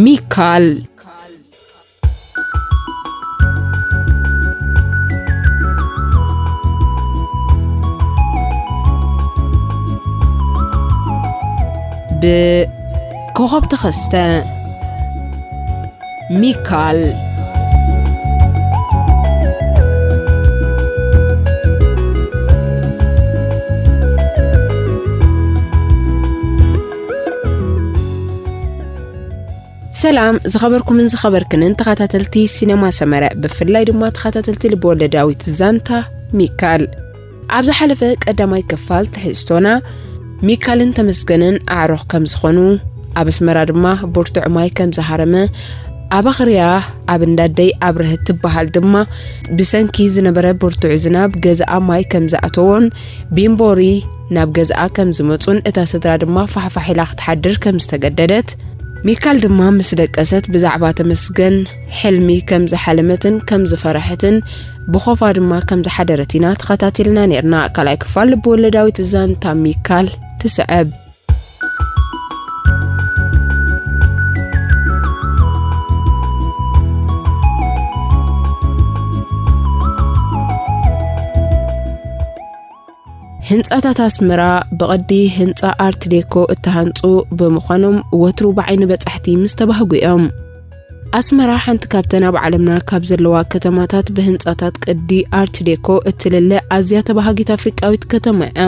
ሚካል። ብኮኸብ ተኸስተ። ሚካል። ሰላም ዝኸበርኩምን ዝኸበርክንን ተኸታተልቲ ሲነማ ሰመረ፣ ብፍላይ ድማ ተኸታተልቲ ልብወለዳዊት ዛንታ ሚካል። ኣብ ዝሓለፈ ቀዳማይ ክፋል ትሕዝቶና፣ ሚካልን ተመስገንን ኣዕሩኽ ከም ዝኾኑ፣ ኣብ ኣስመራ ድማ ብርቱዕ ማይ ከም ዝሃረመ፣ ኣብ ኣኽርያ ኣብ እንዳደይ ኣብርሀት ትበሃል ድማ ብሰንኪ ዝነበረ ብርቱዕ ዝናብ ገዛኣ ማይ ከም ዝኣተዎን፣ ቢምቦሪ ናብ ገዛኣ ከም ዝመጹን እታ ስድራ ድማ ፋሕፋሕ ኢላ ክትሓድር ከም ዝተገደደት፣ ሚካል ድማ ምስ ደቀሰት ብዛዕባ ተመስገን ሕልሚ ከም ዝሓለመትን ከም ዝፈረሐትን ብኾፋ ድማ ከም ዝሓደረት ኢና ተኸታቲልና ነይርና። ካልኣይ ክፋል ልብወለዳዊት ዛንታ ሚካል ትስዕብ። ህንጻታት ኣስመራ ብቐዲ ህንጻ ኣርት ዴኮ እተሃንጹ ብምዃኖም፣ ወትሩ ብዓይኒ በጻሕቲ ምስ ተባህጉ እዮም። ኣስመራ ሓንቲ ካብተን ኣብ ዓለምና ካብ ዘለዋ ከተማታት ብህንጻታት ቅዲ ኣርት ዴኮ እትልለ ኣዝያ ተባሃጊት ኣፍሪቃዊት ከተማ እያ።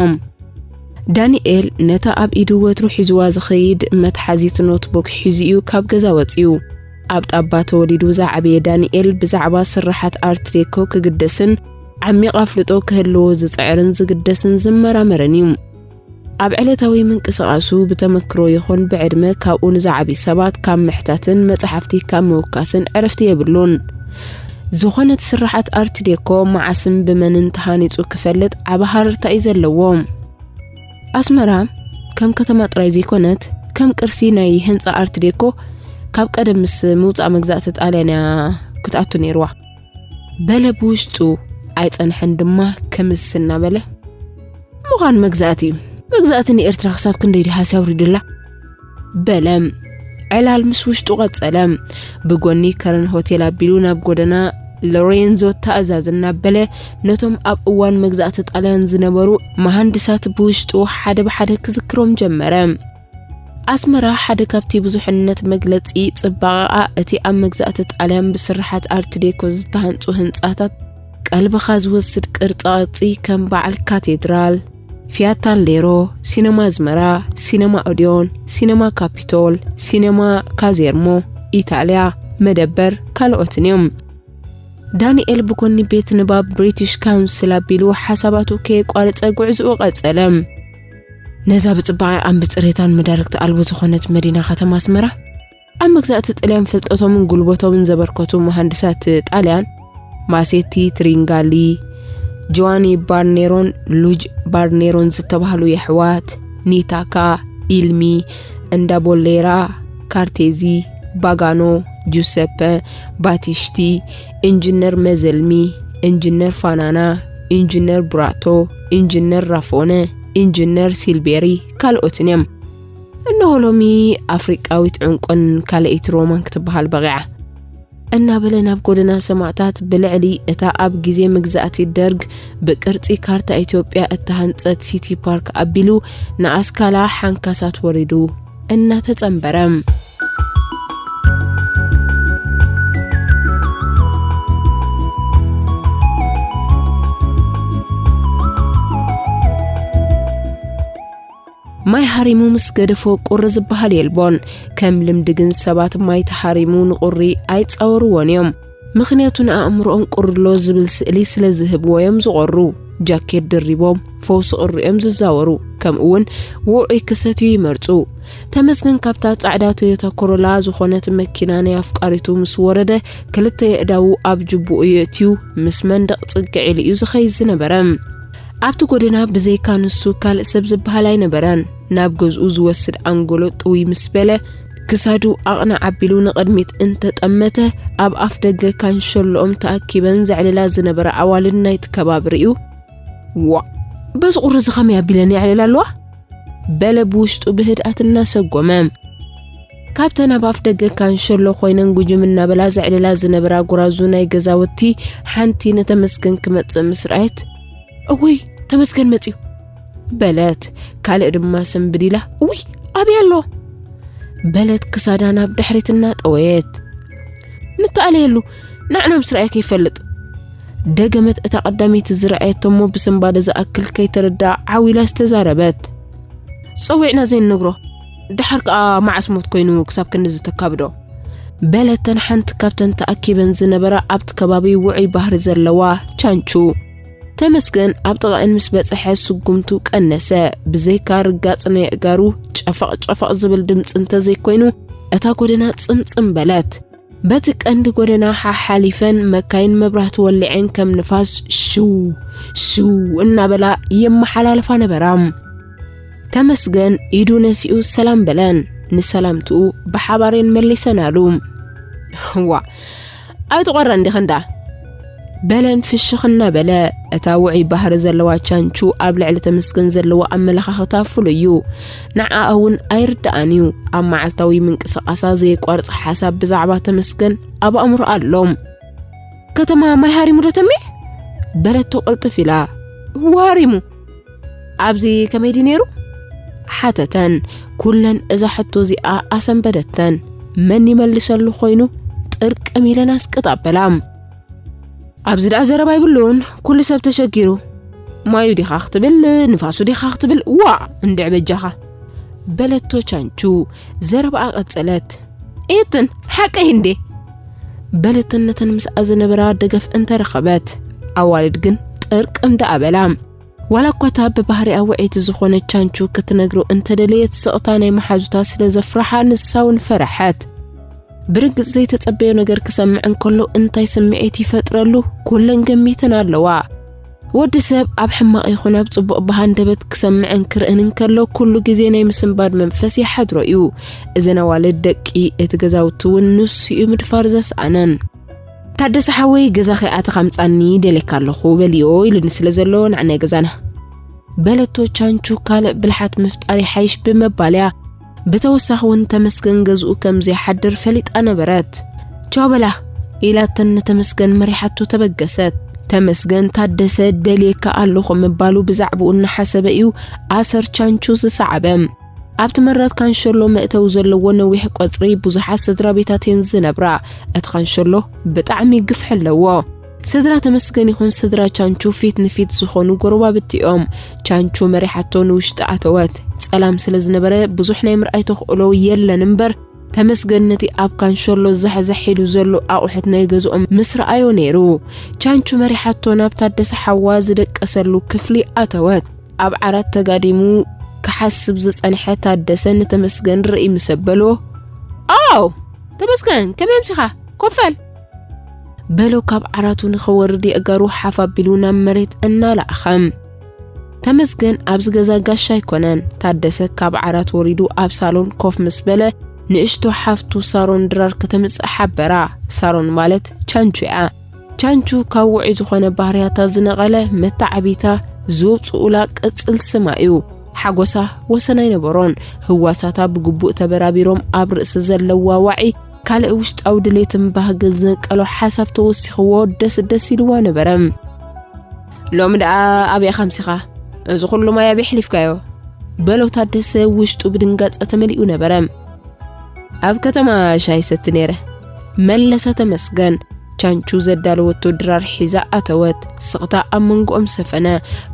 ዳንኤል ነታ ኣብ ኢዱ ወትሩ ሒዝዋ ዝኸይድ መትሓዚት ኖትቡክ ሒዙ እዩ ካብ ገዛ ወጺኡ። ኣብ ጣባ ተወሊዱ ዝዓበየ ዳንኤል ብዛዕባ ስርሓት ኣርት ዴኮ ክግደስን ዓሚቕ ኣፍልጦ ክህልዎ ዝጽዕርን ዝግደስን ዝመራመርን እዩ። ኣብ ዕለታዊ ምንቅስቓሱ ብተመክሮ ይኹን ብዕድመ ካብኡ ንዝዓብዩ ሰባት ካብ ምሕታትን መጽሓፍቲ ካብ ምውካስን ዕረፍቲ የብሉን። ዝኾነት ስርሓት ኣርት ዴኮ መዓስን ብመንን ተሃኒጹ ክፈልጥ ዓቢ ሃረርታ እዩ ዘለዎ። ኣስመራ ከም ከተማ ጥራይ ዘይኮነት፣ ከም ቅርሲ ናይ ህንጻ ኣርት ዴኮ ካብ ቀደም ምስ ምውጻእ መግዛእቲ ጣልያን እያ ክትኣቱ ነይርዋ። በለ ብውሽጡ ኣይጸንሐን ድማ ክምስ እናበለ፣ ምዃን መግዛእቲ እዩ። መግዛእቲ ንኤርትራ ክሳብ ክንደይ ድዩ ሃስያ ኣውሪዱላ? በለ። ዕላል ምስ ውሽጡ ቀጸለ። ብጎኒ ከረን ሆቴል ኣቢሉ ናብ ጎደና ሎሬንዞ ተኣዛዝ እናበለ ነቶም ኣብ እዋን መግዛእቲ ጣልያን ዝነበሩ መሃንድሳት ብውሽጡ ሓደ ብሓደ ክዝክሮም ጀመረ። ኣስመራ ሓደ ካብቲ ብዙሕነት መግለጺ ጽባቐኣ እቲ ኣብ መግዛእቲ ጣልያን ብስርሓት ኣርት ዴኮ ዝተሃንጹ ህንጻታት ቀልብኻ ዝወስድ ቅርጻ ቅርጺ ከም በዓል ካቴድራል፣ ፊያት ታልዴሮ፣ ሲነማ ኣዝመራ፣ ሲነማ ኦዲዮን፣ ሲነማ ካፒቶል፣ ሲነማ ካዜርሞ፣ ኢጣልያ፣ መደበር ካልኦትን እዮም። ዳንኤል ብጎኒ ቤት ንባብ ብሪቲሽ ካውንስል ኣቢሉ ሓሳባቱ ከየቋረጸ ጉዕዝኡ ቀጸለ። ነዛ ብጽባቐኣን ብጽሬታን መዳርግቲ ኣልቦ ዝኾነት መዲና ከተማ ኣስመራ ኣብ መግዛእቲ ጥልያን ፍልጠቶምን ጉልበቶምን ዘበርከቱ መሃንድሳት ጣልያን፣ ማሴቲ፣ ትሪንጋሊ፣ ጆዋኒ ባርኔሮን ሉጅ ባርኔሮን ዝተባህሉ የሕዋት፣ ኒታካ፣ ኢልሚ፣ እንዳ ቦሌራ፣ ካርቴዚ፣ ባጋኖ፣ ጁሰፐ፣ ባቲሽቲ፣ ኢንጂነር መዘልሚ፣ ኢንጂነር ፋናና፣ ኢንጂነር ቡራቶ፣ ኢንጂነር ራፎነ፣ ኢንጂነር ሲልቤሪ ካልኦትን እዮም። እነሆ ሎሚ ኣፍሪቃዊት ዕንቆን ካልኣይቲ ሮማን ክትበሃል በቒዓ። እናበለ ናብ ጎደና ሰማእታት ብልዕሊ እታ ኣብ ግዜ መግዛእቲ ደርግ ብቅርጺ ካርታ ኢትዮጵያ እተሃንጸት ሲቲ ፓርክ ኣቢሉ ንኣስካላ ሓንካሳት ወሪዱ እናተጸንበረ። ማይ ሃሪሙ ምስ ገደፎ ቁሪ ዝበሃል የልቦን። ከም ልምዲ ግን ሰባት ማይ ተሃሪሙ ንቁሪ ኣይጻወርዎን እዮም። ምኽንያቱ ንኣእምሮኦም ቁሪ ኣሎ ዝብል ስእሊ ስለ ዝህብዎ እዮም ዝቆሩ። ጃኬት ድሪቦም ፈውሲ ቁሪ እዮም ዝዛወሩ። ከምኡ እውን ውዑይ ክሰትዩ ይመርጹ። ተመስገን ካብታ ጻዕዳ ቶዮታ ኮሮላ ዝኾነት መኪና ናይ ኣፍቃሪቱ ምስ ወረደ ክልተ የእዳዉ ኣብ ጅቡኡ የእትዩ ምስ መንደቕ ጽግዕ ኢሉ እዩ ዝኸይድ ዝነበረ። ኣብቲ ጎደና ብዘይካ ንሱ ካልእ ሰብ ዝበሃል ኣይነበረን። ናብ ገዝኡ ዝወስድ ኣንጎሎ ጥውይ ምስ በለ፣ ክሳዱ ኣቕንዕ ኣቢሉ ንቕድሚት እንተጠመተ፣ ኣብ ኣፍ ደገ ካንሸሎኦም ተኣኪበን ዘዕልላ ዝነበራ ኣዋልድ ናይቲ ከባቢ ርእዩ፣ "ዋእ፣ በዚ ቁሪ እዚ ኸመይ ኣቢለን የዕልላ ኣለዋ?" በለ ብውሽጡ ብህድኣት እናሰጎመ። ካብተን ኣብ ኣፍ ደገ ካንሸሎ ኮይነን ጉጅም እናበላ ዘዕልላ ዝነበራ ጎራዙ ናይ ገዛውቲ ሓንቲ ንተመስገን ክመጽእ ምስ ረኣየት፣ "እውይ፣ ተመስገን መጽዩ!" በለት። ካልእ ድማ ስምብድ ኢላ፣ "እውይ፣ ኣበይ ኣሎ?" በለት ክሳዳ ናብ ድሕሪት እናጠወየት። "ንተኣለየሉ፣ ንዕና ምስ ረኣየ ከይፈልጥ!" ደገመት እታ ቀዳመይቲ ዝረኣየቶ እሞ ብስንባደ ዝኣክል ከይተረድኣ ዓው ኢላ ዝተዛረበት። "ጸዊዕና ዘይንነግሮ፣ ደሓር ከኣ መዓስ ሞት ኮይኑ ክሳብ ክንድዚ ተካብዶ?" በለተን ሓንቲ ካብተን ተኣኪበን ዝነበራ ኣብቲ ከባቢ ውዑይ ባህሪ ዘለዋ ቻንቹ። ተመስገን ኣብ ጥቓእን ምስ በጽሐ ስጉምቱ ቀነሰ። ብዘይካ ርጋጽ ናይ ኣእጋሩ ጨፈቕ ጨፈቕ ዝብል ድምጺ እንተዘይኮይኑ፣ እታ ጎደና ጽምጽም በለት። በቲ ቀንዲ ጎደና ሓሓሊፈን መካይን መብራህቲ ወሊዐን ከም ንፋስ ሽው ሽው እናበላ የመሓላልፋ ነበራ። ተመስገን ኢዱ ነሲኡ ሰላም በለን። ንሰላምትኡ ብሓባሬን መሊሰናሉ። "ዋ፣ ኣይትቖረን ዲኽን ደኣ?" በለን ፍሽኽ እናበለ። እታ ውዑይ ባህሪ ዘለዋ ቻንቹ ኣብ ልዕሊ ተመስገን ዘለዎ ኣመለኻኽታ ፍሉይ እዩ። ንዓኣ እውን ኣይርድኣን እዩ። ኣብ መዓልታዊ ምንቅስቓሳ ዘየቋርጽ ሓሳብ ብዛዕባ ተመስገን ኣብ ኣእምሮኣ ኣሎ። "ከተማ ማይ ሃሪሙ ዶ ተሜ?" በለቶ ቅልጥፍ ኢላ። "እወ ሃሪሙ። ኣብዚ ከመይ ድዩ ነይሩ?" ሓተተን። ኩለን እዛ ሕቶ እዚኣ ኣሰንበደተን። መን ይመልሰሉ ኮይኑ ጥርቅም ኢለን ኣስቅጥ ኣበላ። "ኣብዚ ደኣ ዘረባ ይብሉን፣ ኩሉ ሰብ ተሸጊሩ። ማዩ ዲኻ ክትብል፣ ንፋሱ ዲኻ ክትብል፣ ዋእ እንድዒ በጃኻ!" በለቶ ቻንቹ። ዘረባኣ ቀጸለት። "እትን ሓቀይ እንዴ?" በለተን ነተን ምስኣ ዝነበራ ደገፍ እንተረኸበት። ኣዋልድ ግን ጥርቅም ደኣ በላ። ዋላ እኳ እታ ብባህሪኣ ውዕይቲ ዝኾነት ቻንቹ ክትነግሮ እንተደለየት፣ ስቕታ ናይ መሓዙታ ስለ ዘፍርሓ፣ ንሳ እውን ፈረሐት። ብርግጽ ዘይተጸበዮ ነገር ክሰምዕ እንከሎ እንታይ ስምዒት ይፈጥረሉ? ኩለን ገሚተን ኣለዋ። ወዲ ሰብ ኣብ ሕማቕ ይኹን ኣብ ጽቡቕ ብሃንደበት ክሰምዕን ክርእን እንከሎ፣ ኩሉ ግዜ ናይ ምስንባድ መንፈስ ይሓድሮ እዩ። እዘን ኣዋልድ ደቂ እቲ ገዛውቲ እውን ንሱ እዩ ምድፋር ዘስኣነን። "ታደሰ ሓወይ፣ ገዛ ከይኣተኻ ምጻኒ ደልየካ ኣለኹ በልዮ" ኢሉኒ ስለ ዘሎ፣ ንዓናይ ገዛና። በለቶ ቻንቹ ካልእ ብልሓት ምፍጣር ይሓይሽ ብምባል እያ። ብተወሳኺ እውን ተመስገን ገዝኡ ከም ዘይሓድር ፈሊጣ ነበረት። "ቻው በላ" ኢላተን ንተመስገን መሪሓቶ ተበገሰት። ተመስገን ታደሰ ደልየካ ኣለኹ ምባሉ ብዛዕባኡ እናሓሰበ እዩ ኣሰር ቻንቹ ዝሰዓበ። ኣብቲ መራት ካንሸሎ መእተዊ ዘለዎ ነዊሕ ቀጽሪ ብዙሓት ስድራ ቤታት እየን ዝነብራ። እቲ ካንሸሎ ብጣዕሚ ግፍሒ ኣለዎ። ስድራ ተመስገን ይኹን ስድራ ቻንቹ ፊት ንፊት ዝኾኑ ጎረባብቲ እዮም። ቻንቹ መሪሓቶ ንውሽጢ ኣተወት። ጸላም ስለ ዝነበረ ብዙሕ ናይ ምርኣይ ተኽእሎ የለን እምበር፣ ተመስገን ነቲ ኣብ ካንሸሎ ዛሕዛሕ ኢሉ ዘሎ ኣቑሑት ናይ ገዝኦም ምስ ረኣዮ ነይሩ። ቻንቹ መሪሓቶ ናብ ታደሰ ሓዋ ዝደቀሰሉ ክፍሊ ኣተወት። ኣብ ዓራት ተጋዲሙ ክሓስብ ዝጸንሐ ታደሰ ንተመስገን ርእይ ምስ ኣበሎ፣ "ኣው! ተመስገን፣ ከመይ ኣምሲኻ? ኮፍ በል!" በሎ ካብ ዓራቱ ንኸወርድ የእጋሩ ሓፍ ኣቢሉ ናብ መሬት እናለኣኸ። ተመስገን ኣብዚ ገዛ ጋሻ ኣይኮነን። ታደሰ ካብ ዓራት ወሪዱ ኣብ ሳሎን ኮፍ ምስ በለ፣ ንእሽቶ ሓፍቱ ሳሮን ድራር ከተምጽእ ሓበራ። ሳሮን ማለት ቻንቹ እያ። ቻንቹ ካብ ውዑይ ዝኾነ ባህርያታ ዝነቐለ መተዓቢታ ዝውጽኡላ ቅጽል ስማ እዩ። ሓጎሳ ወሰን ኣይነበሮን። ህዋሳታ ብግቡእ ተበራቢሮም ኣብ ርእሲ ዘለዋ ዋዒ ካልእ ውሽጣዊ ድሌትን ባህግን ዝነቀሎ ሓሳብ ተወሲኽዎ ደስ ደስ ኢልዋ ነበረ። "ሎሚ ደኣ ኣበይ ኢኻ ኣምሲኻ? እዚ ኩሉ ማይ ኣበይ ኣሕሊፍካዮ?" በሎ ታደሰ ውሽጡ ብድንጋጸ ተመሊኡ ነበረ። "ኣብ ከተማ ሻሂ ሰቲ ነይረ" መለሰ ተመስገን። ቻንቹ ዘዳለወቶ ድራር ሒዛ ኣተወት። ስቕታ ኣብ መንጎኦም ሰፈነ።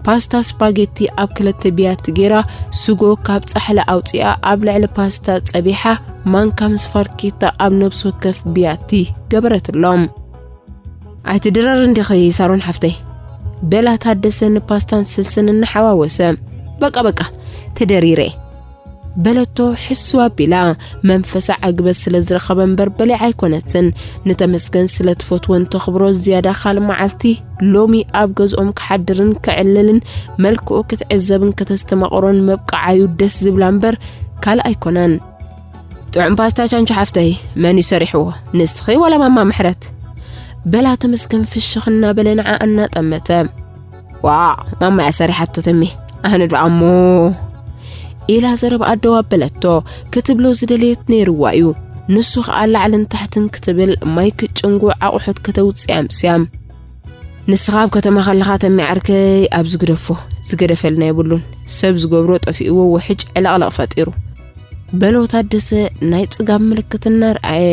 ፓስታ ስፓጌቲ ኣብ ክልተ ብያቲ ጌራ፣ ስጎ ካብ ጻሕሊ ኣውጺኣ ኣብ ልዕሊ ፓስታ ጸቢሓ፣ ማንካ ምስ ፋርኬታ ኣብ ነብሲ ወከፍ ብያቲ ገበረትሎም። "ኣይትድረር እንዲኺ ሳሮን ሓፍተይ?" በላ ታደሰ ንፓስታን ስልስን እናሓዋወሰ። "በቃ በቃ፣ ተደሪረ" በለቶ ሕስው ኣቢላ። መንፈሳ ዕግበት ስለ ዝረኸበ እምበር በሊዓ ኣይኮነትን። ንተመስገን ስለ ትፈትዎን ተኽብሮ ዝያዳ ካልእ መዓልቲ ሎሚ ኣብ ገዝኦም ክሓድርን ክዕልልን መልክዑ ክትዕዘብን ከተስተማቕሮን መብቃዓዩ ደስ ዝብላ እምበር ካልእ ኣይኮነን። "ጥዑም ፓስታ ቻንቹ ሓፍተይ፣ መን እዩ ሰሪሕዎ? ንስኺ ዋላ ማማ ምሕረት?" በላ ተመስገን ፍሽኽ እናበለ ንዓ እናጠመተ። "ዋእ፣ ማማ እያ ሰሪሓቶ ተሜ፣ ኣነ ዶ ኣሞ?" ኢላ ዘረባ ኣደው ኣበለቶ። ክትብሎ ዝደለየት ነይርዋ እዩ። ንሱ ኸኣ ላዕልን ታሕትን ክትብል ማይ ክትጭንጉዕ ኣቑሑት ከተውጽእ ኣምስያ። ንስኻ ኣብ ከተማ ከለኻ ተሚዓርከይ ኣብ ዝግደፎ ዝገደፈልና የብሉን። ሰብ ዝገብሮ ጠፊእዎ ውሕጅ ዕለቕለቕ ፈጢሩ። በሎ ታደሰ ናይ ጽጋብ ምልክት እናርኣየ።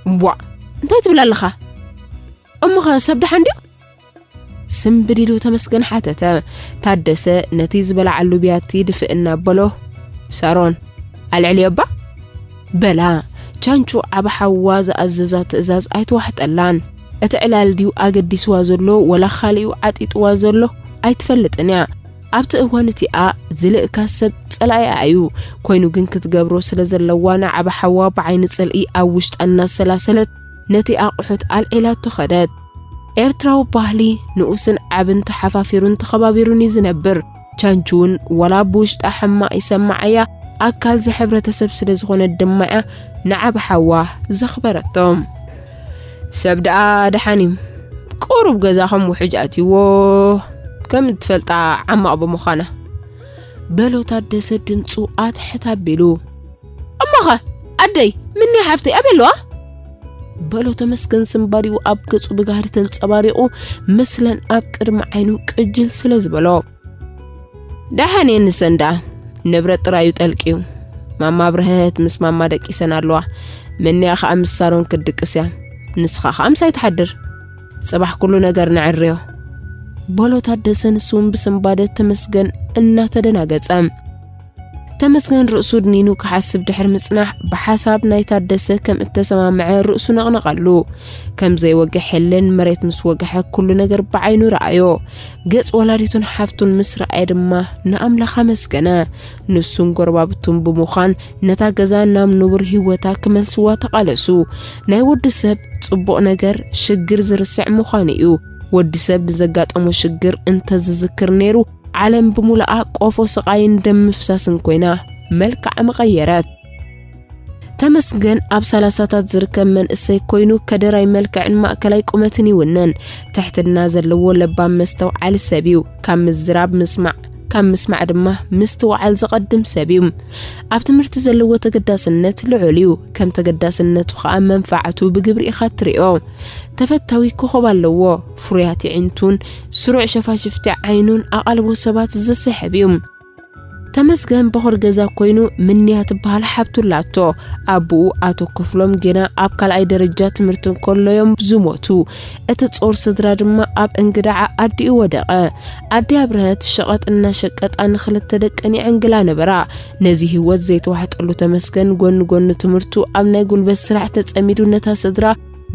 እምቧ፣ እንታይ ትብል ኣለኻ? እሞኸ ሰብ ደሓን ድዩ? ስምብድ ኢሉ ተመስገን ሓተተ። ታደሰ ነቲ ዝበልዓሉ ቢያቲ ድፍእ እናበሎ፣ ሳሮን፣ ኣልዕልዮ እባ በላ። ቻንቹ ዓቢ ሓዋ ዝኣዘዛ ትእዛዝ ኣይተዋሕጠላን። እቲ ዕላል ድዩ ኣገዲስዋ ዘሎ ወላ ካልእ እዩ ዓጢጥዋ ዘሎ ኣይትፈልጥን እያ። ኣብቲ እዋን እቲኣ ዝልእካ ሰብ ጸላኢኣ እዩ። ኮይኑ ግን ክትገብሮ ስለ ዘለዋ ንዓቢ ሓዋ ብዓይኒ ጽልኢ ኣብ ውሽጣ እናሰላሰለት ነቲ ኣቑሑት ኣልዒላቶ ኸደት። ኤርትራዊ ባህሊ ንኡስን ዓብን ተሓፋፊሩን ተኸባቢሩን እዩ ዝነብር። ቻንቹ እውን ወላ ብውሽጣ ሕማቕ ይሰማዓያ ኣካል እዚ ሕብረተሰብ ስለ ዝኾነት ድማ እያ ንዓቢ ሓዋ ዘኽበረቶ። ሰብ ደኣ ደሓን እዩ። ቁሩብ ገዛኹም ውሕጅ ኣትይዎ ከም እትፈልጣ ዓማቕ ብምዃና። በሎ ታደሰ ድምፁ ኣትሕት ኣቢሉ። እሞኸ ኣደይ ምንያ ሓፍተይ ኣበይ ኣለዋ? በሎ ተመስገን ስምባዲኡ ኣብ ገጹ ብጋህዲ ተንጸባሪቑ ምስለን ኣብ ቅድሚ ዓይኑ ቅጅል ስለ ዝበሎ። ደሓን እየን ንሰን ደኣ ንብረት ጥራዩ ጠልቅዩ። ማማ ኣብርሀት ምስ ማማ ደቂሰን ኣለዋ። ምንያ ኸኣ ምስ ሳሮን ክትድቅስ እያ። ንስኻ ኸኣ ምሳይ ትሓድር። ጽባሕ ኩሉ ነገር ንዕርዮ። በሎ ታደሰ ንሱ እውን ብስምባደ ተመስገን እናተደናገጸ። ተመስገን ርእሱ ድኒኑ ክሓስብ ድሕሪ ምጽናሕ ብሓሳብ ናይ ታደሰ ከም እተሰማምዐ ርእሱ ነቕነቐሉ። ከም ዘይወግሐለን መሬት ምስ ወግሐ ኩሉ ነገር ብዓይኑ ረኣዮ። ገጽ ወላዲቱን ሓፍቱን ምስ ረኣየ ድማ ንኣምላኽ ኣመስገነ። ንሱን ጎረባብቱን ብምዃን ነታ ገዛ ናብ ንቡር ህይወታ ክመልስዋ ተቓለሱ። ናይ ወዲ ሰብ ጽቡቕ ነገር ሽግር ዝርስዕ ምዃኑ እዩ። ወዲ ሰብ ንዘጋጠሞ ሽግር እንተዝዝክር ነይሩ ዓለም ብምሉኣ ቆፎ ስቓይን ደም ምፍሳስን ኮይና መልክዓ ምቐየረት። ተመስገን ኣብ ሰላሳታት ዝርከብ መንእሰይ ኮይኑ ከደራይ መልክዕን ማእከላይ ቁመትን ይውንን። ትሕትና ዘለዎ ለባም መስተውዓሊ ሰብ እዩ። ካብ ምዝራብ ምስማዕ፣ ካብ ምስማዕ ድማ ምስትውዓል ዘቐድም ሰብ እዩ። ኣብ ትምህርቲ ዘለዎ ተገዳስነት ልዑል እዩ። ከም ተገዳስነቱ ኸኣ መንፋዕቱ ብግብሪ ኢኻ ትሪኦ። ተፈታዊ ኮኾብ ኣለዎ። ፍሩያት የዒንቱን ስሩዕ ሸፋሽፍቲ ዓይኑን ኣቓልቦ ሰባት ዝስሕብ እዩ። ተመስገን በኹር ገዛ ኮይኑ ምንያ ትበሃል ሓብቱ ኣላቶ። ኣቦኡ ኣቶ ክፍሎም ጌና ኣብ ካልኣይ ደረጃ ትምህርቲ እንከሎ እዮም ዝሞቱ። እቲ ጾር ስድራ ድማ ኣብ እንግዳዓ ኣዲኡ ወደቐ። ኣዲ ኣብርሀት ሸቐጥ እናሸቀጣ ንኽልተ ደቀን የዕንግላ ነበራ። ነዚ ህይወት ዘይተዋሕጠሉ ተመስገን ጎኒ ጎኒ ትምህርቱ ኣብ ናይ ጉልበት ስራሕ ተጸሚዱ ነታ ስድራ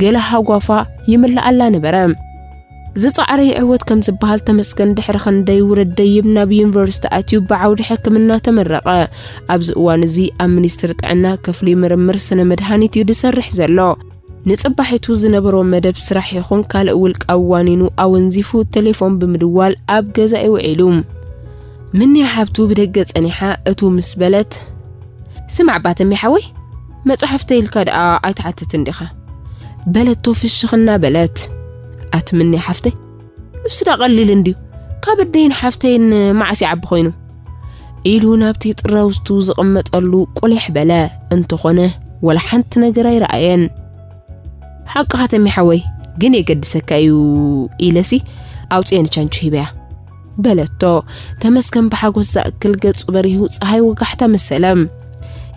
ገለ ሃጓፋ ይምልኣላ ነበረ። ዝጸዓረ ይዕወት ከም ዝበሃል ተመስገን ድሕሪ ክንደይ ውረድ ደይብ ናብ ዩኒቨርሲቲ ኣትዩ ብዓውዲ ሕክምና ተመረቐ። ኣብዚ እዋን እዚ ኣብ ሚኒስትሪ ጥዕና ክፍሊ ምርምር ስነ መድሃኒት እዩ ዝሰርሕ ዘሎ። ንጽባሒቱ ዝነበሮ መደብ ስራሕ ይኹን ካልእ ውልቃዊ ዋኒኑ ኣወንዚፉ ቴሌፎን ብምድዋል ኣብ ገዛ እዩ ውዒሉ። ምንያ ሓብቱ ብደገ ጸኒሓ እቱ ምስ በለት፣ ስማዕ ባተሚ ሓወይ፣ መጻሕፍተይ ኢልካ ደኣ ኣይትሓትትን ዲኻ? በለቶ ፍሽኽ እናበለት። ኣቲ ምንያ ሓፍተይ፣ ንሱ ዳ ቀሊል እንድዩ፣ ካብ ኣደይን ሓፍተይን መዓስ ይዓቢ ኮይኑ? ኢሉ ናብቲ ጥራውዝቱ ዝቕመጠሉ ቁሊሕ በለ። እንተኾነ ወላ ሓንቲ ነገር ኣይረኣየን። ሓቅኻ ተሚ ሓወይ፣ ግን የገድሰካ እዩ ኢለሲ ኣውፅኤ ንቻንቹ ሂበያ በለቶ። ተመስገን ብሓጎስ ዝኣክል ገጹ በሪሁ ፀሓይ ወጋሕታ መሰለ።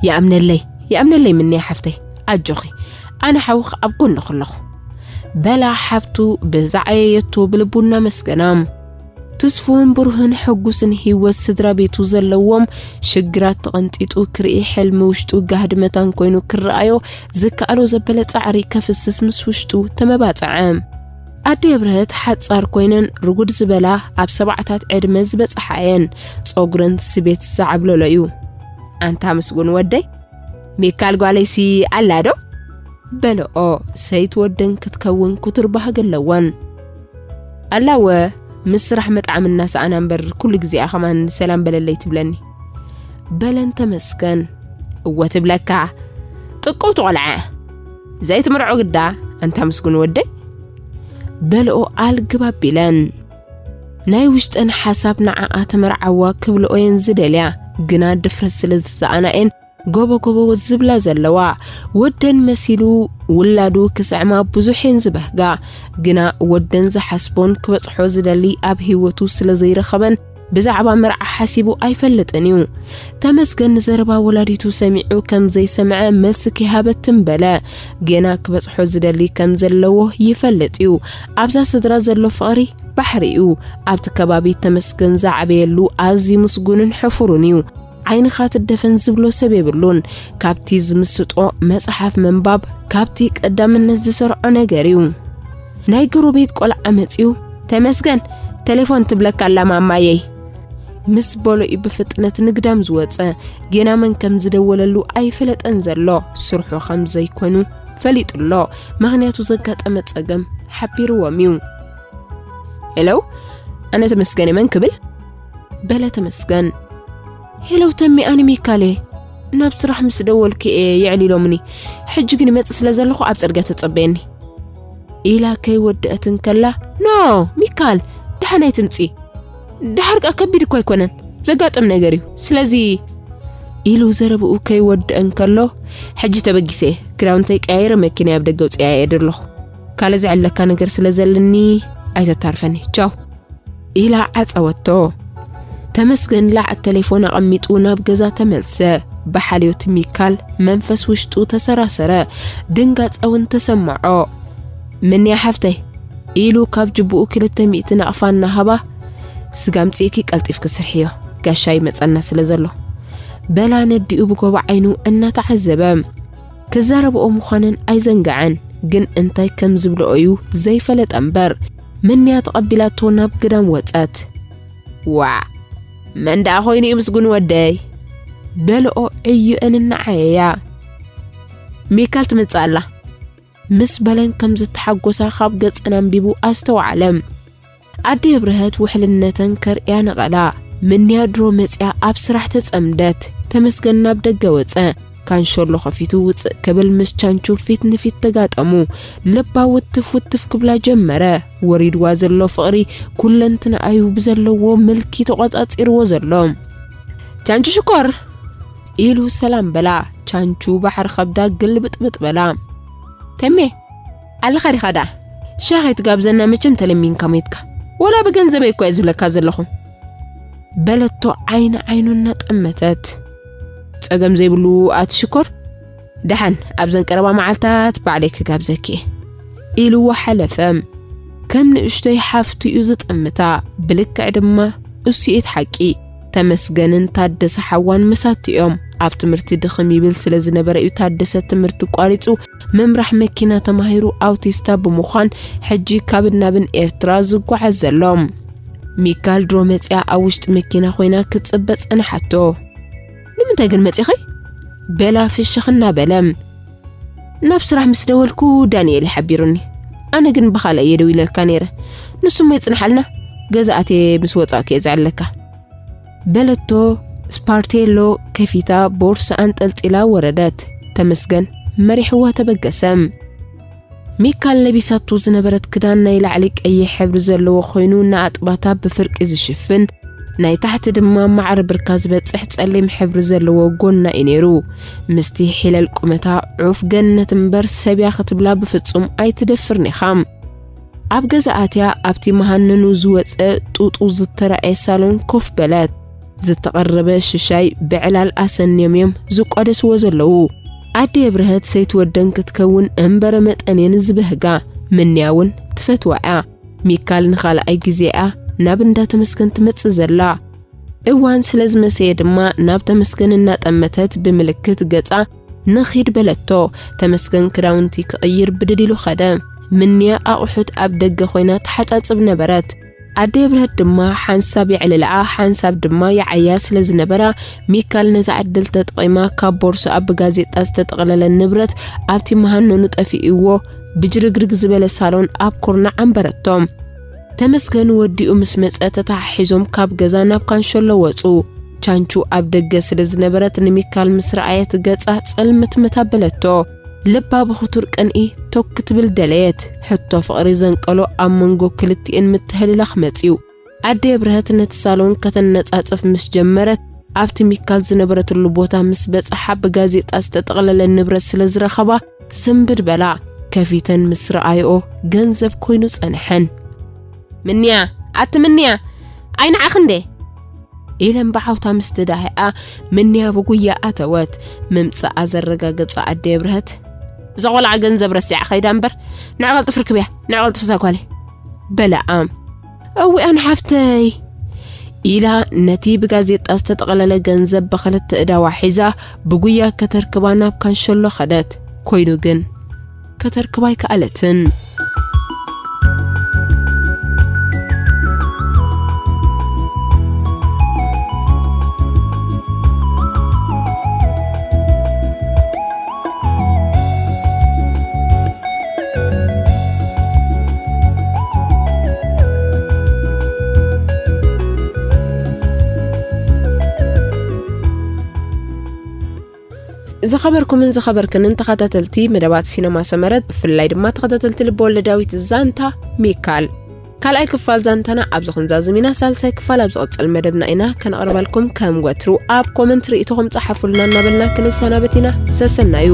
ይኣምነለይ፣ ይኣምነለይ ምንያ ሓፍተይ፣ ኣጆኺ፣ ኣነ ሓውኺ ኣብ ጎንኺ ኣለኹ በላ ሓብቱ ብዝዓየየቶ ብልቡ እናመስገና። ትስፉውን ብሩህን ሕጉስን ህይወት ስድራ ቤቱ ዘለዎም ሽግራት ተቐንጢጡ ክርኢ ሕልሚ ውሽጡ ጋህዲ መታን ኮይኑ ክረኣዮ ዝከኣሎ ዘበለ ጻዕሪ ከፍስስ ምስ ውሽጡ ተመባጽዐ። ኣዲ ኣብርሀት ሓጻር ኮይነን ርጉድ ዝበላ ኣብ ሰባዕታት ዕድመ ዝበጽሓ እየን። ጸጉረን ስቤት ዝዓብለሎ እዩ። ኣንታ ምስጉን ወደይ፣ ሚካል ጓለይሲ ኣላ ዶ? በልኦ። ሰይት ወደን ክትከውን ክትርባህ ገለወን። ኣላወ፣ ምስ ስራሕ መጥዓም እናሰኣና እምበር ኩሉ ግዜኣ ከማን ሰላም በለለይ ትብለኒ። በለን ተመስገን። እወ ትብለካ። ጥቁብቲ ቆልዓ። ዘይትምርዖ ግዳ፣ ኣንታ ምስጉን ወደይ። በልኦ ኣልግብ ኣቢለን። ናይ ውሽጠን ሓሳብ ንዓኣ ተመርዓዋ ክብልኦ እየን ዝደልያ። ግና ድፍረት ስለ ዝሰኣና እየን ጎቦ ጎቦ ዝብላ ዘለዋ። ወደን መሲሉ ውላዱ ክስዕማ ብዙሕ እየን ዝበህጋ። ግና ወደን ዝሓስቦን ክበጽሖ ዝደሊ ኣብ ህይወቱ ስለ ዘይረኸበን ብዛዕባ መርዓ ሓሲቡ ኣይፈልጥን እዩ። ተመስገን ንዘረባ ወላዲቱ ሰሚዑ ከም ዘይሰምዐ መልሲ ከይሃበ ትም በለ። ጌና ክበጽሖ ዝደሊ ከም ዘለዎ ይፈልጥ እዩ። ኣብዛ ስድራ ዘሎ ፍቕሪ ባሕሪ እዩ። ኣብቲ ከባቢ ተመስገን ዝዓበየሉ ኣዝዩ ምስጉንን ሕፉርን እዩ። ዓይንኻ ትደፈን ዝብሎ ሰብ የብሉን። ካብቲ ዝምስጦ መጽሓፍ ምንባብ ካብቲ ቀዳምነት ዝሰርዖ ነገር እዩ። ናይ ጎረቤት ቆልዓ መጺኡ፣ "ተመስገን፣ ቴሌፎን ትብለካ ኣላ ማማየይ" ምስ በሎ እዩ ብፍጥነት ንግዳም ዝወጸ። ጌና መን ከም ዝደወለሉ ኣይፈለጠን ዘሎ። ስርሑ ከም ዘይኮኑ ፈሊጡ ኣሎ። ምኽንያቱ ዘጋጠመ ጸገም ሓቢርዎም እዩ። "ሄሎ፣ ኣነ ተመስገን እየ፣ መን ክብል?" በለ ተመስገን። "ሄሎ ተሜ፣ ኣነ ሚካል እየ። ናብ ስራሕ ምስ ደወልኩ እየ የዕሊሎምኒ። ሕጂ ግን ይመጽእ ስለ ዘለኹ ኣብ ጽርግያ ተጸበየኒ" ኢላ ከይወደአት እንከላ፣ "ኖ ሚካል፣ ደሓን ኣይትምጺ። ደሓር ከኣ ከቢድ እኮ ኣይኮነን፣ ዘጋጥም ነገር እዩ። ስለዚ" ኢሉ ዘረብኡ ከይወደአ እንከሎ፣ "ሕጂ ተበጊሰ እየ፣ ክዳውንተይ ቀያይረ መኪናይ ኣብ ደገ ኣውጽኣያ እየ ደለኹ። ካልእ ዝዕለካ ነገር ስለ ዘለኒ ኣይተታርፈኒ። ቻው" ኢላ ዓጸወቶ። ተመስገን ላዕ ቴሌፎን ኣቐሚጡ ናብ ገዛ ተመልሰ። ብሓልዮት ሚካል መንፈስ ውሽጡ ተሰራሰረ፣ ድንጋጸ እውን ተሰማዖ። "ምንያ ሓፍተይ" ኢሉ ካብ ጅብኡ ክልተ ሚእቲ ናቕፋ እናሃባ፣ "ስጋ ኣምጺእኪ ቀልጢፍኪ ስርሕዮ፣ ጋሻ ይመጸና ስለ ዘሎ" በላ ነዲኡ ብጎቦ ዓይኑ እናተዓዘበ። ክዛረብኦ ምዃነን ኣይዘንግዐን፣ ግን እንታይ ከም ዝብልኦ እዩ ዘይፈለጠ እምበር፣ ምንያ ተቐቢላቶ ናብ ግዳም ወጸት። "ዋዕ! መን ደኣ ኮይኑ እዩ ምስጉን ወደይ?" በልኦ ዕዩአን እናዓየያ። "ሚካል ትመጽእ ኣላ" ምስ በለን ከም ዝተሓጎሳ ካብ ገጸን ኣንቢቡ ኣስተውዓለ። ኣደ የብርሀት ውሕልነተን ከርእያ ነቐላ። ምንያ ድሮ መጽያ ኣብ ስራሕ ተጸምደት። ተመስገን ናብ ደገ ወጸ። ካንሸሎ ከፊቱ ውጽእ ክብል ምስ ቻንቹ ፊት ንፊት ተጋጠሙ። ልባ ውትፍ ውትፍ ክብላ ጀመረ። ወሪድዋ ዘሎ ፍቕሪ ኩለንትንኣዩ ብዘለዎ ምልኪ ተቖጻጺርዎ ዘሎ። "ቻንቹ ሽኮር!" ኢሉ ሰላም በላ። ቻንቹ ባሕሪ ከብዳ ግልብጥብጥ በላ። "ተሜ፣ ኣለኻ ዲኻ ደኣ? ሻሂ ከይትጋብዘና መቸም ተለሚንካ ሞይትካ። ወላ ብገንዘበይ እኮ እየ ዝብለካ ዘለኹ" በለቶ ዓይኒ ዓይኑ እናጠመተት። "ጸገም ዘይብሉ ኣቲ ሽኮር፣ ደሓን ኣብዘን ቀረባ መዓልታት ባዕለይ ክጋብዘኪ እየ" ኢልዋ ሓለፈ። ከም ንእሽቶይ ሓፍቱ እዩ ዝጠምታ፣ ብልክዕ ድማ እሱ እዩ እቲ ሓቂ። ተመስገንን ታደሰ ሓዋን መሳቱ እዮም። ኣብ ትምህርቲ ድኽም ይብል ስለ ዝነበረ እዩ ታደሰ ትምህርቲ ቋሪጹ ምምራሕ መኪና ተማሂሩ ኣውቲስታ ብምዃን ሕጂ ካብን ናብን ኤርትራ ዝጓዓዝ ዘሎ። ሚካል ድሮ መጽያ ኣብ ውሽጢ መኪና ኮይና ክትጽበ ጸንሓቶ። "ንምንታይ ግን መጺኺ?" በላ ፍሽኽ እናበለ። "ናብ ስራሕ ምስ ደወልኩ ዳንኤል እዩ ሓቢሩኒ። ኣነ ግን ብኻልእ እየ ደዊለልካ ነይረ። ንሱ እሞ ይጽንሓልና፣ ገዛእት እየ ምስ ወጻእኩ እየ ዘዕለካ" በለቶ። ስፓርቴሎ ከፊታ ቦርሳ ኣንጠልጢላ ወረደት። ተመስገን መሪሕዋ ተበገሰ። ሚካል ለቢሳቶ ዝነበረት ክዳን ናይ ላዕሊ ቀይሕ ሕብሪ ዘለዎ ኮይኑ፣ ንኣጥባታ ብፍርቂ ዝሽፍን፣ ናይ ታሕቲ ድማ ማዕረ ብርካ ዝበጽሕ ጸሊም ሕብሪ ዘለዎ ጎና እዩ ነይሩ። ምስቲ ሒለል ቁመታ ዑፍ ገነት እምበር ሰብያ ክትብላ ብፍጹም ኣይትደፍርን ኢኻ። ኣብ ገዛ ኣትያ ኣብቲ መሃነኑ ዝወጸ ጡጡ ዝተራእየ ሳሎን ኮፍ በለት። ዝተቐረበ ሽሻይ ብዕላል ኣሰንዮም እዮም ዝቋደስዎ ዘለዉ። ኣደ የብርሀት ሰይቲ ወደን ክትከውን እምበረ መጠን እየን ዝበህጋ። ምንያ እውን ትፈትዋ እያ። ሚካል ንኻልኣይ ግዜ እያ ናብ እንዳ ተመስገን ትመጽእ ዘላ። እዋን ስለ ዝመሰየ ድማ ናብ ተመስገን እናጠመተት ብምልክት ገጻ ንኺድ በለቶ። ተመስገን ክዳውንቲ ክቕይር ብድድ ኢሉ ኸደ። ምንያ ኣቑሑት ኣብ ደገ ኮይና ትሓጻጽብ ነበረት። ኣደ የብርሀት ድማ ሓንሳብ የዕልልኣ፣ ሓንሳብ ድማ ይዓያ ስለ ዝነበራ፣ ሚካል ነዛ ዕድል ተጠቒማ ካብ ቦርስኣ ብጋዜጣ ዝተጠቕለለ ንብረት ኣብቲ መሃነኑ ጠፊእዎ ብጅርግርግ ዝበለ ሳሎን ኣብ ኩርናዕ ኣንበረቶ። ተመስገን ወዲኡ ምስ መጸ ተተሓሒዞም ካብ ገዛ ናብ ካንሸሎ ወጹ። ቻንቹ ኣብ ደገ ስለ ዝነበረት ንሚካል ምስ ረኣየት ገጻ ጽልምትምት ኣበለቶ። ልባ ብኽቱር ቅንኢ ቶክ ክትብል ደለየት። ሕቶ ፍቕሪ ዘንቀሎ ኣብ መንጎ ክልቲኤን ምትህልላኽ መጺኡ። ኣደ የብርሀት ነቲ ሳሎን ከተነጻጽፍ ምስ ጀመረት፣ ኣብቲ ሚካል ዝነበረትሉ ቦታ ምስ በጽሓ፣ ብጋዜጣ ዝተጠቕለለ ንብረት ስለ ዝረኸባ፣ ስንብድ በላ። ከፊተን ምስ ረኣይኦ፣ ገንዘብ ኮይኑ ጸንሐን። "ምንያ፣ ኣቲ ምንያ፣ ኣይ ንዓኺ እንዴ?" ኢለን ብዓውታ ምስ ተዳህኣ፣ ምንያ ብጉያ ኣተወት። ምምጻኣ ዘረጋገጻ ኣደ የብርሀት፣ "እዛ ቆልዓ ገንዘብ ረሲዓ ከይዳ እምበር፣ ንዓ ቀልጥፍ ርክብያ፣ ንዓ ቀልጥፍ እዛ ጓለይ" በለኣ። "እዊኣን ሓፍተይ" ኢላ ነቲ ብጋዜጣ ዝተጠቕለለ ገንዘብ ብኽልተ እዳዋ ሒዛ ብጉያ ከተርክባ ናብ ካንሸሎ ኸደት። ኮይኑ ግን ከተርክባ ኣይከኣለትን። ዝኸበርኩምን ዝኸበርክንን ተኸታተልቲ መደባት ሲነማ ሰመረት፣ ብፍላይ ድማ ተኸታተልቲ ልበወለዳዊት ዛንታ ሚካል፣ ካልኣይ ክፋል ዛንታና ኣብዚ ክንዛዝም ኢና። ሳልሳይ ክፋል ኣብ ዝቕጽል መደብና ኢና ከነቕርበልኩም። ከም ወትሩ ኣብ ኮመንት ርእይቶኹም ጸሓፉልና እናበልና ክንሰናበት ኢና። ሰሰናዩ።